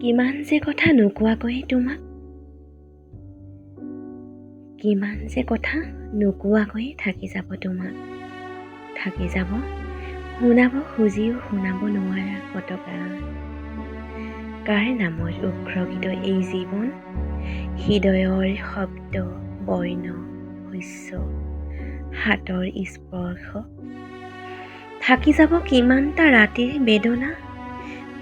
কিমান যে কথা নোকোৱাকৈয়ে তোমাক, কিমান যে কথা নোকোৱাকৈয়ে থাকি যাব তোমাক, থাকি যাব শুনাব খুজিও শুনাব নোৱাৰা কত গান। কাৰ নামত উৎসৰ্গিত এই জীৱন? হৃদয়ৰ শব্দ, বৰ্ণ, শস্য, হাতৰ স্পৰ্শ। থাকি যাব কিমানটা ৰাতিৰ বেদনা,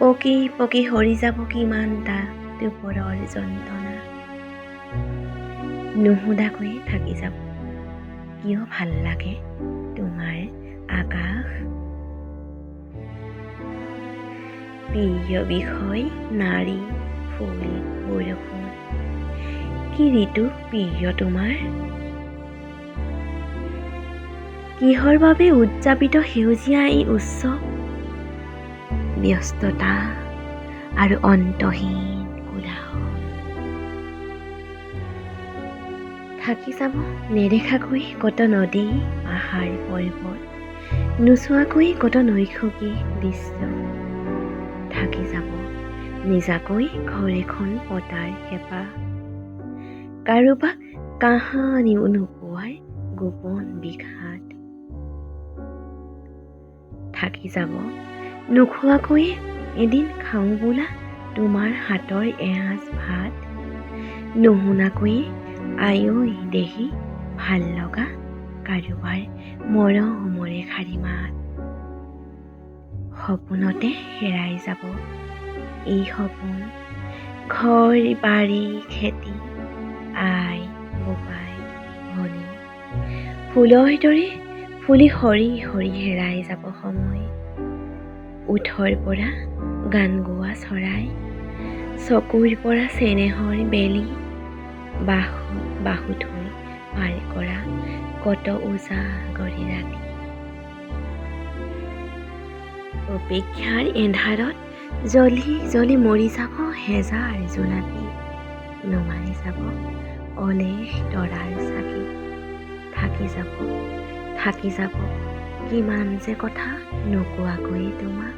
পকি পকি সৰি যাব কিমানটা দুপৰৰ যন্ত্ৰণা। নুসুধাকৈয়ে থাকি যাব কিয় ভাল লাগে তোমাৰ আকাশ। প্ৰিয় বিষয় নাৰী, ফুল, বৰষুণ। কি ঋতু প্ৰিয় তোমাৰ? কিহৰ বাবে উদযাপিত সেউজীয়া এই উৎসৱ? ব্যস্ততা আৰু অন্তহীন কোলাহল। থাকি যাব নেদেখাকৈ কত নদী, পাহাৰ, পৰ্বত, নোচোৱাকৈ কত নৈসৰ্গিক দৃশ্য। থাকি যাব নিজাকৈ ঘৰ এখন পতাৰ হেঁপাহ, কাৰোবাক কাহানিও নোকোৱাৰ গোপন বিষাদ। থাকি যাব নোখোৱাকৈয়ে এদিন খাওঁ বোলা তোমাৰ হাতৰ এসাঁজ ভাত, নুশুনাকৈয়ে আয়ৈ দেহি ভাল লগা কাৰোবাৰ মৰমৰে এষাৰি মাত। সপোনতে হেৰাই যাব এই সপোন, ঘৰ, বাৰী, খেতি, আই, বোপাই, ভনী। ফুলৰ দৰে ফুলি সৰি সৰি হেৰাই যাব সময়। ওঁঠৰ পৰা গান গোৱা চৰাই, চকুৰ পৰা চেনেহৰ বেলি, বাহুত বাহু থৈ পাৰ কৰা কত উজাগৰী ৰাতি। অপেক্ষাৰ এন্ধাৰত জ্বলি জ্বলি মৰি যাব হেজাৰ জোনাকী, নুমাই যাব অলেখ তৰাৰ চাকি। থাকি যাব, থাকি যাব কিমান যে কথা নোকোৱাকৈয়ে তোমাক।